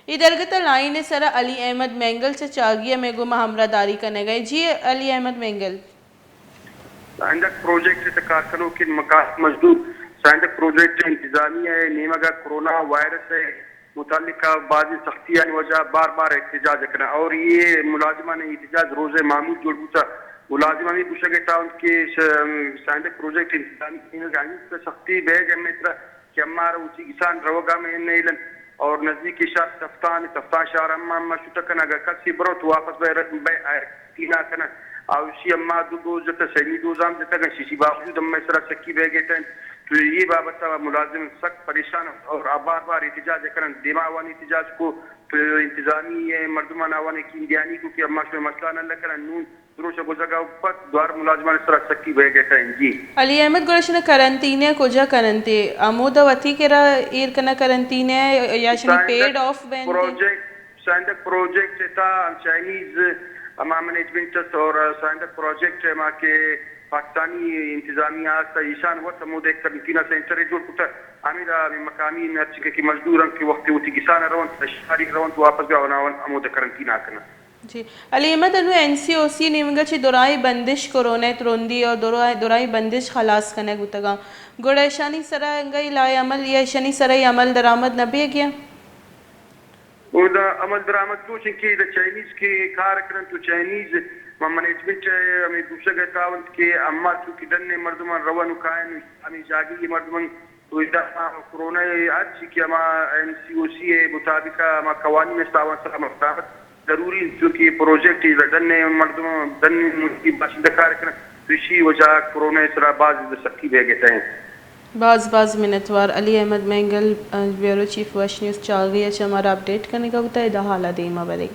اے درگت ءَ لائن ءِ سرا علی احمد مینگل چہ چاگی ءَ مئے گوما ہمراہ داری کنگ ءَ۔ جی علی احمد مینگل۔ سائندک پروجیکٹ ءِ تہ کار کنوکیں مقامی مزدور سائندک پروجیکٹ ءِ انتظامیہ ءِ نیمگ ءَ کرونا وائرس ءِ متعلق ءَ بازیں سختیانی وجہ ءَ بار بار احتجاج کناں اور اے ملازمانی احتجاج روز ءِ معمول جوڑ بوتگ۔ ملازم ہمے گوشگ ءَ تاونت کہ س-، سائندک پروجیکٹ ءِ انتظامیہ ءِ نیمگ ءَ انچو سختی بیگ ءَ مئے ترا کہ امارا وتی گسان روگ ءَ مئے نیلن اور نزدیک شہر تفتان، تفتان شہر اما اما شتہ کنگ ءَ کسے برو تو واپس بئے ر-، بئے آئے تینا کنن۔ آ وشی اما دو ڈوز جتہ، سیمی ڈوز ہم جتگ انت، ششی باوجود ہم مئے سرا سکی بیگ ءَ ٹائم۔ تو اے بابت ءَ ملازم سک پریشان انت اور آ بار بار احتجاج کنن۔ دیما آوان احتجاج کو تو انتظامی ءِ مردمان آوان یقین دیانی کو کہ اما شمئے مسئلہ نہ کنن۔ نون دروشم گوزگ ءَ پد دوار ملازمان سرا سکی بیگ ءَ ٹائم۔ جی۔ علی احمد، گڑا شنا کرنطینہ کجا کننتے؟ ہمودا وتی کرا ایر کنا کرنطینہ یا شنی سائندک پیڈ آف بینتے؟ پروجیکٹ، سائندک پروجیکٹ ءِ تہا چائنیز ہما مینجمنٹ است اور سائندک پروجیکٹ ءِ ہما کہ پاکستانی انتظامیہ است، ایشان وت ہمودے کرنطینہ سینٹر جوڑ کتگ۔ ہمیدا ہمے مقامی ہرچی کہ مزدور انت کہ وقت وتی گسان ءَ رونت، شہری رونت، واپس بیا اونا ہمودے کرنطینہ کننت۔ جی۔ علی احمد، انو این سی او سی نیمگا چہ درائیں بندش کرونا ءِ ترندی اور درائیں، درائیں بندش خلاص کنگ بوتگاں۔ گڑا ایشانی سرا انگا لائحہ عمل یا ایشانی سرا اے عمل درآمد نہ بیگیا؟ اودا عمل درآمد تو چنکہ ادا چائنیز کہ کار کنن تو چائنیز ما مینجمنٹ ءِ ہمے گوشگ ءَ تاونت کہ اما چونکہ ڈن ءِ مردمان رون و کائن ہمے جاگہی مردمان تو ادا کرونا ءِ ہرچی کہ ہما این سی او سی ءِ مطابق ہما قوانین است آوان سلامت سلامت ضروری انت، چونکہ اے پروجیکٹ اے ڈن ءِ مردم، ڈن ءِ ملکی باشندہ کار کنن، تو اشی وجہ کرونا ءِ سرا باز سختی بیگ ءَ انت۔ باز باز منتوار Ali Ahmed Mengal, bureau chief west news Chagai ءَ چہ مارا اپڈیٹ کنگ ءَ بوتا۔ ادا حالا دیما بریں۔